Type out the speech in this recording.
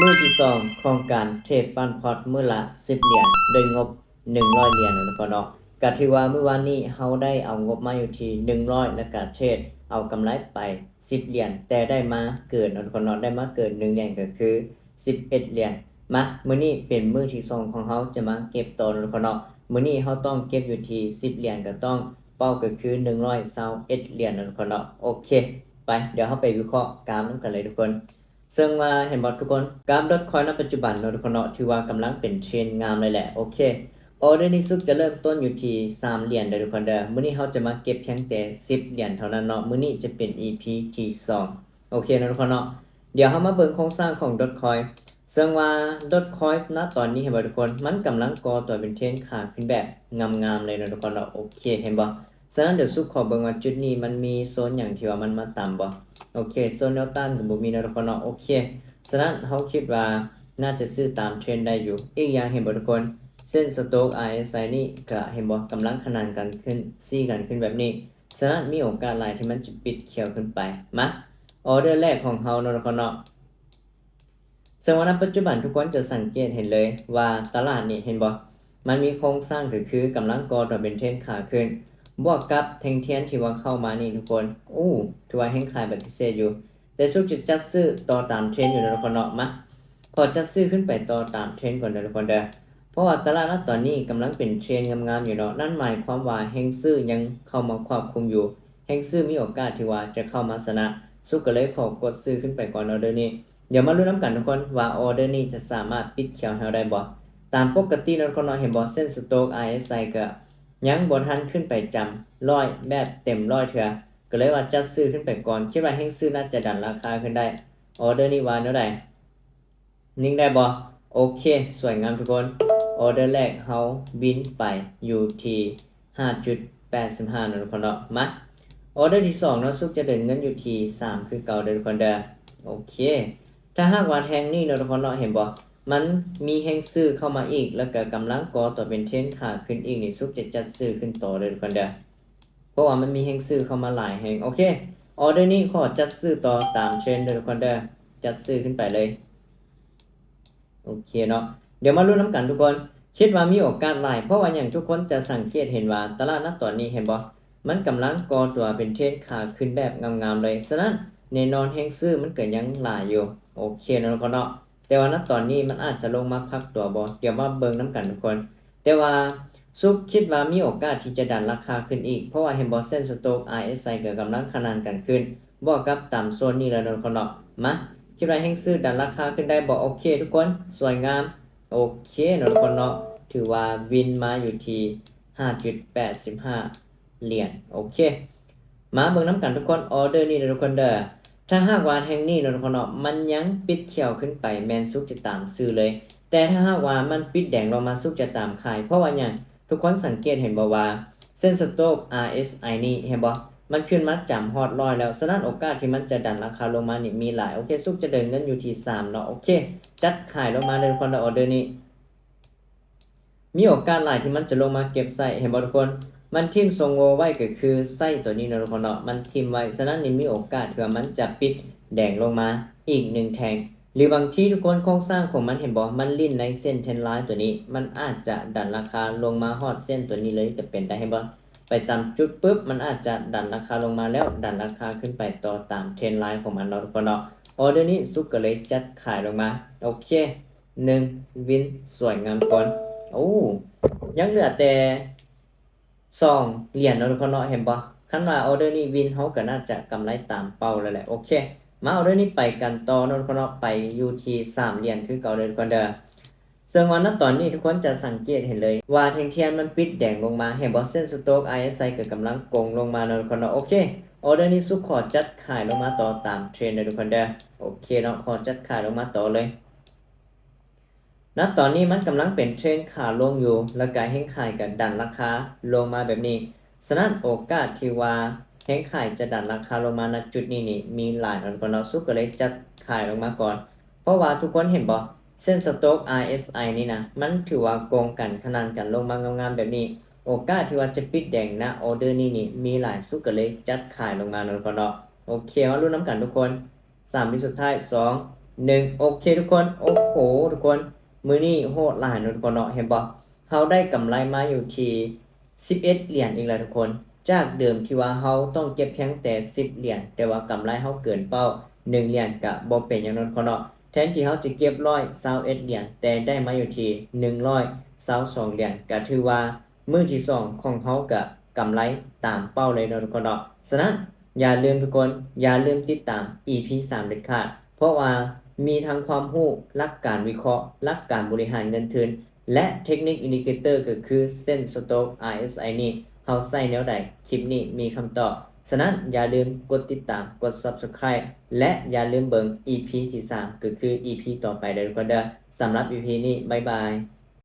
ມື້ທີສອງຂອງການເທຣດປັ້ນພອດມື້ລະສິບຫຼຽນ ດ້ວຍງົບໜຶ່ງຮ້ອຍຫຼຽນເນາະທຸກຄົນເນາະ. ກະຖືວ່າມື້ວານນີ້ເຮົາໄດ້ເອົາງົບມາຢູ່ທີ່ໜຶ່ງຮ້ອຍ ແລ້ວກະເທຣດເອົາກຳໄລໄປສິບຫຼຽນ ແຕ່ໄດ້ມາເກີນເນາະທຸກຄົນເນາະ, ໄດ້ມາເກີນໜຶ່ງຫຼຽນ ກະຄືສິບເອັດຫຼຽນ. ມາ ມື້ນີ້ເປັນມື້ທີສອງຂອງເຮົາຈະມາເກັບຕໍ່ເນາະທຸກຄົນເນາະ. ມື້ນີ້ເຮົາຕ້ອງເກັບຢູ່ທີ່ສິບຫຼຽນ ກະຕ້ອງເປົ້າ ກະຄືໜຶ່ງຮ້ອຍຊາວເອັດຫຼຽນເນາະທຸກຄົນເນາະ. ໂອເຄ ໄປ ດຽວເຮົາໄປວິເຄາະກາຟນຳກັນເລີຍທຸກຄົນ. ເຊິ່ງວ່າເຫັນບໍ່ທຸກຄົນ ກາຟ Dogecoin ໃນປັດຈຸບັນເນາະທຸກຄົນເນາະ ຖືວ່າກຳລັງເປັນເທຣນງາມເລີຍແຫຼະ. ໂອເຄ ອໍເດີນີ້ສຸກຈະເລີ່ມຕົ້ນຢູ່ທີ່ສາມຫຼຽນເດີທຸກຄົນເດີ. ມື້ນີ້ເຮົາຈະມາເກັບພຽງແຕ່ສິບຫຼຽນເທົ່ານັ້ນເນາະ. ມື້ນີ້ຈະເປັນ ອີພີ ທີສອງ. ໂອເຄເນາະທຸກຄົນເນາະ. ດຽວເຮົາມາເບິ່ງໂຄງສ້າງຂອງ Dogecoin ເຊິ່ງວ່າ Dogecoin ນະຕອນນີ້ເຫັນບໍ່ທຸກຄົນ ມັນກຳລັງກໍ່ຕົວເປັນເທຣນຂາຂຶ້ນແບບງາມໆເລີຍເນາະທຸກຄົນເນາະ. ໂອເຄ ເຫັນບໍ່? ສະນັ້ນດຽວສຸກຂໍເບິ່ງວ່າຈຸດນີ້ມັນມີໂຊນຫຍັງທີ່ວ່າມັນມາຕຳບໍ່? ໂອເຄ ໂຊນແນວຕ້ານກໍບໍ່ມີເນາະທຸກຄົນເນາະ. ໂອເຄ ສະນັ້ນເຮົາຄິດວ່າໜ້າຈະຊື້ຕາມເທຣນໄດ້ຢູ່. ອີກຢ່າງເຫັນບໍ່ທຸກຄົນ ເສັ້ນສະໂຕກ ອາເອສໄອ ນີ້ກະເຫັນບໍ່ ກຳລັງຂະໜານກັນຂຶ້ນ ຊີ້ກັນຂຶ້ນແບບນີ້. ສະນັ້ນມີໂອກາດຫຼາຍທີ່ມັນຈະປິດຂຽວຂຶ້ນໄປ. ມາ ອໍເດີແລກຂອງເຮົາເນາະທຸກຄົນເນາະ. ເຊິ່ງວ່ານະປັດຈຸບັນທຸກຄົນຈະສັງເກດເຫັນເລີຍວ່າຕະຫຼາດນີ້ເຫັນບໍ່ ມັນມີໂຄງສ້າງກໍຄືກຳລັງກໍ່ຕົວເປັນເທຣນຂາຂຶ້ນ ບວກກັບແທ່ງທຽນທີ່ວ່າເຂົ້າມານີ້ທຸກຄົນ ໂອ້ ຖືວ່າແຮງຂາຍປະຕິເສດຢູ່ ແຕ່ສຸກຈະຈັດຊື້ຕໍ່ຕາມເທຣນຢູ່ເນາະທຸກຄົນເນາະ. ມາ ຂໍຈັດຊື້ຂຶ້ນໄປຕໍ່ຕາມເທຣນກ່ອນເດີທຸກຄົນເດີ. ເພາະວ່າຕະຫຼາດນະຕອນນີ້ກຳລັງເປັນເທຣນງາມໆຢູ່ເນາະ, ນັ້ນໝາຍຄວາມວ່າແຮງຊື້ຍັງເຂົ້າມາຄວບຄຸມຢູ່, ແຮງຊື້ມີໂອກາດທີ່ວ່າຈະເຂົ້າມາຊະນະ, ສຸກກໍເລີຍຂໍກົດຊື້ຂຶ້ນໄປກ່ອນອໍເດີນີ້. ດຽວມາລຸ້ນນຳກັນທຸກຄົນວ່າອໍເດີນີ້ຈະສາມາດປິດຂຽວໃຫ້ເຮົາໄດ້ບໍ່? ຕາມປົກກະຕິເນາະທຸກຄົນເນາະ, ເຫັນບໍ່ ເສັ້ນສະໂຕກ ອາເອສໄອ ກໍຍັງບໍ່ທັນຂຶ້ນໄປຈຳຮ້ອຍແບບເຕັມຮ້ອຍເທື່ອ, ກໍເລີຍວ່າຈັດຊື້ຂຶ້ນໄປກ່ອນ, ຄິດວ່າແຮງຊື້ໜ້າຈະດັນລາຄາຂຶ້ນໄດ້. ອໍເດີນີ້ວ່າແນວໃດ? ຍິງໄດ້ບໍ່? ໂອເຄ ສວຍງາມທຸກຄົນ. ອໍເດີແລກເຮົາວິນໄປຢູ່ທີ່ຫ້າຈຸດແປດສິບຫ້າເນາະທຸກຄົນເນາະ. ມາ ອໍເດີທີສອງເນາະ, ສຸກຈະເດີນເງິນຢູ່ທີ່ສາມຄືເກົ່າເດີທຸກຄົນເດີ. ໂອເຄ ຖ້າຫາກວ່າແທ່ງນີ້ເນາະທຸກຄົນເນາະ, ເຫັນບໍ່? ມັນມີແຮງຊື້ເຂົ້າມາອີກ ແລ້ວກະກຳລັງກໍ່ຕົວເປັນເທຣນຂາຂຶ້ນອີກນີ້, ສຸກຈະຈັດຊື້ຂຶ້ນຕໍ່ເດີທຸກຄົນເດີ. ເພາະວ່າມັນມີແຮງຊື້ເຂົ້າມາຫຼາຍແຮງ. ໂອເຄ ອໍເດີນີ້ຂໍຈັດຊື້ຕໍ່ຕາມເທຣນເດີທຸກຄົນເດີ, ຈັດຊື້ຂຶ້ນໄປເລີຍ. ໂອເຄເນາະ, ດຽວມາລຸ້ນນຳກັນທຸກຄົນ. ຄິດວ່າມີໂອກາດຫຼາຍ, ເພາະວ່າຫຍັງ? ທຸກຄົນຈະສັງເກດເຫັນວ່າຕະຫຼາດນະຕອນນີ້ ເຫັນບໍ່? ມັນກຳລັງກໍ່ຕົວເປັນເທຣນຂາຂຶ້ນແບບງາມໆເລີຍ, ສະນັ້ນແນ່ນອນແຮງຊື້ມັນກໍຍັງຫຼາຍຢູ່. ໂອເຄເນາະທຸກຄົນເນາະ. ແຕ່ວ່ານະຕອນນີ້ມັນອາດຈະລົງມາພັກຕົວບໍ່, ດຽວມາເບິ່ງນຳກັນທຸກຄົນ. ແຕ່ວ່າສຸກຄິດວ່າມີໂອກາດທີ່ຈະດັນລາຄາຂຶ້ນອີກ, ເພາະວ່າເຫັນບໍ່ ເສັ້ນສະໂຕກ ອາເອສໄອ ກໍກຳລັງຂະໜານກັນຂຶ້ນ ບວກກັບຕາມໂຊນນີ້ແລ້ວເນາະທຸກຄົນເນາະ. ມາ ຄິດວ່າແຮງຊື້ດັນລາຄາຂຶ້ນໄດ້ບໍ່? ໂອເຄທຸກຄົນ ສວຍງາມ. ໂອເຄເນາະທຸກຄົນເນາະ, ຖືວ່າວິນມາຢູ່ທີ່ຫ້າຈຸດແປດສິບຫ້າ ຫຼຽນ. ໂອເຄ ມາເບິ່ງນຳກັນທຸກຄົນ, ອໍເດີນີ້ເດີທຸກຄົນເດີ. ຖ້າຫາກວ່າແທ່ງນີ້ເນາະທຸກຄົນເນາະ, ມັນຍັງປິດຂຽວຂຶ້ນໄປ ແມ່ນສຸກຈະຕາມຊື້ເລີຍ, ແຕ່ຖ້າຫາກວ່າມັນປິດແດງລົງມາ ສຸກຈະຕາມຂາຍ. ເພາະວ່າຫຍັງ? ທຸກຄົນສັງເກດເຫັນບໍ່ວ່າເສັ້ນສະໂຕກ ອາເອສໄອ ນີ້ ເຫັນບໍ່? ມັນຂຶ້ນມາຈຳຮອດຮ້ອຍແລ້ວ, ສະນັ້ນໂອກາດທີ່ມັນຈະດັນລາຄາລົງມານີ້ມີຫຼາຍ. ໂອເຄ ສຸກຈະເດີນເງິນຢູ່ທີ່ສາມເນາະ. ໂອເຄ ຈັດຂາຍລົງມາເດີທຸກຄົນເດີ, ອໍເດີນີ້ ມີໂອກາດຫຼາຍທີ່ມັນຈະລົງມາເກັບໄຊ, ເຫັນບໍ່ທຸກຄົນ? ມັນຖິ້ມຊົງໂວໄວ້ ກໍຄືໄຊຕົວນີ້ເນາະທຸກຄົນເນາະ, ມັນຖິ້ມໄວ້. ສະນັ້ນນີ້ມີໂອກາດທີ່ວ່າມັນຈະປິດແດງລົງມາອີກໜຶ່ງແທ່ງ, ຫຼືບາງທີທຸກຄົນ ໂຄງສ້າງຂອງມັນ ເຫັນບໍ່? ມັນຫຼິ້ນໃນເສັ້ນເທຣນລາຍຕົວນີ້, ມັນອາດຈະດັນລາຄາລົງມາຮອດເສັ້ນຕົວນີ້ເລີຍກໍເປັນໄດ້, ເຫັນບໍ່? ໄປຕາມຈຸດປຶບ ມັນອາດຈະດັນລາຄາລົງມາ ແລ້ວດັນລາຄາຂຶ້ນໄປຕໍ່ຕາມເທຣນລາຍຂອງມັນເນາະທຸກຄົນເນາະ. ອໍເດີນີ້ສຸກກໍເລີຍຈັດຂາຍລົງມາ. ໂອເຄ ໜຶ່ງວິນ ສວຍງາມກ່ອນ. ໂອ້ ຍັງເຫຼືອແຕ່ສອງຫຼຽນເນາະທຸກຄົນເນາະ, ເຫັນບໍ່? ຄັນວ່າອໍເດີນີ້ວິນ ເຮົາກໍໜ້າຈະກຳໄລຕາມເປົ້າແລ້ວແຫຼະ. ໂອເຄ ມາ ອໍເດີນີ້ໄປກັນຕໍ່ເນາະທຸກຄົນເນາະ, ໄປຢູ່ທີ່ສາມຫຼຽນຄືເກົ່າເດີທຸກຄົນເດີ. ເຊິ່ງວ່ານະຕອນນີ້ທຸກຄົນຈະສັງເກດເຫັນເລີຍວ່າແທ່ງທຽນມັນປິດແດງລົງມາ, ເຫັນບໍ່? ເສັ້ນສະໂຕກ ອາເອສໄອ ກໍກຳລັງກົງລົງມາເນາະທຸກຄົນເນາະ. ໂອເຄ ອໍເດີນີ້ສຸກຂໍຈັດຂາຍລົງມາຕໍ່ຕາມເທຣນເດີທຸກຄົນເດີ. ໂອເຄເນາະ, ຂໍຈັດຂາຍລົງມາຕໍ່ເລີຍ. ນະຕອນນີ້ມັນກຳລັງເປັນເທຣນຂາລົງຢູ່, ແລ້ວກະແຮງຂາຍກະດັນລາຄາລົງມາແບບນີ້. ສະນັ້ນໂອກາດທີ່ວ່າແຮງຂາຍຈະດັນລາຄາລົງມາ ນະຈຸດນີ້ນີ້ມີຫຼາຍເນາະທຸກຄົນເນາະ, ສຸກກໍເລີຍຈັດຂາຍລົງມາກ່ອນ. ເພາະວ່າທຸກຄົນເຫັນບໍ່? ເສັ້ນສະໂຕກ ອາເອສໄອ ນີ້ນະ ມັນຖືວ່າກົງກັນຂະໜານກັນລົງມາງາມໆແບບນີ້, ໂອກາດທີ່ວ່າຈະປິດແດງນະອໍເດີນີ້ນີ້ມີຫຼາຍ, ສຸກກໍເລີຍຈັດຂາຍລົງມາເນາະທຸກຄົນເນາະ. ໂອເຄ ມາລຸ້ນນຳກັນທຸກຄົນ. ສາມວິສຸດທ້າຍ ສອງ ໜຶ່ງ ໂອເຄທຸກຄົນ ໂອ້ໂຫ ທຸກຄົນ ມື້ນີ້ໂຫດຫຼາຍເນາະທຸກຄົນເນາະ ເຫັນບໍ່? ເຮົາໄດ້ກຳໄລມາຢູ່ທີ່ສິບເອັດຫຼຽນອີກແລ້ວທຸກຄົນ ຈາກເດີມທີ່ວ່າເຮົາຕ້ອງເກັບພຽງແຕ່ສິບຫຼຽນ ແຕ່ວ່າກຳໄລເຮົາເກີນເປົ້າໜຶ່ງຫຼຽນ ກະບໍ່ເປັນຫຍັງເນາະທຸກຄົນເນາະ ແທນທີ່ເຮົາຈະເກັບຮ້ອຍຊາວເອັດຫຼຽນ ແຕ່ໄດ້ມາຢູ່ທີ່ໜຶ່ງຮ້ອຍຊາວສອງຫຼຽນ ກະຖືວ່າມື້ທີສອງຂອງເຮົາກະກຳໄລຕາມເປົ້າເລີຍເນາະທຸກຄົນເນາະ. ສະນັ້ນ ຢ່າລືມທຸກຄົນ ຢ່າລືມຕິດຕາມອີພີສາມເດັດຂາດ ເພາະວ່າມີທັງຄວາມຮູ້ ຫຼັກການວິເຄາະ ຫຼັກການບໍລິຫານເງິນທຶນ ແລະ ເທັກນິກອິນດິເຄເຕີ ກໍຄືເສັ້ນສະໂຕກ ອາຣ໌ເອສໄອ ນີ້ ເຮົາໃຊ້ແນວໃດ? ຄລິບນີ້ມີຄຳຕອບ. ສະນັ້ນ ຢ່າລືມກົດຕິດຕາມ ກົດ Subscribe ແລະ ຢ່າລືມເບິ່ງອີພີທີສາມ ກໍຄືອີພີຕໍ່ໄປເດີທຸກຄົນເດີ. ສຳລັບອີພີນີ້ ບາຍບາຍ.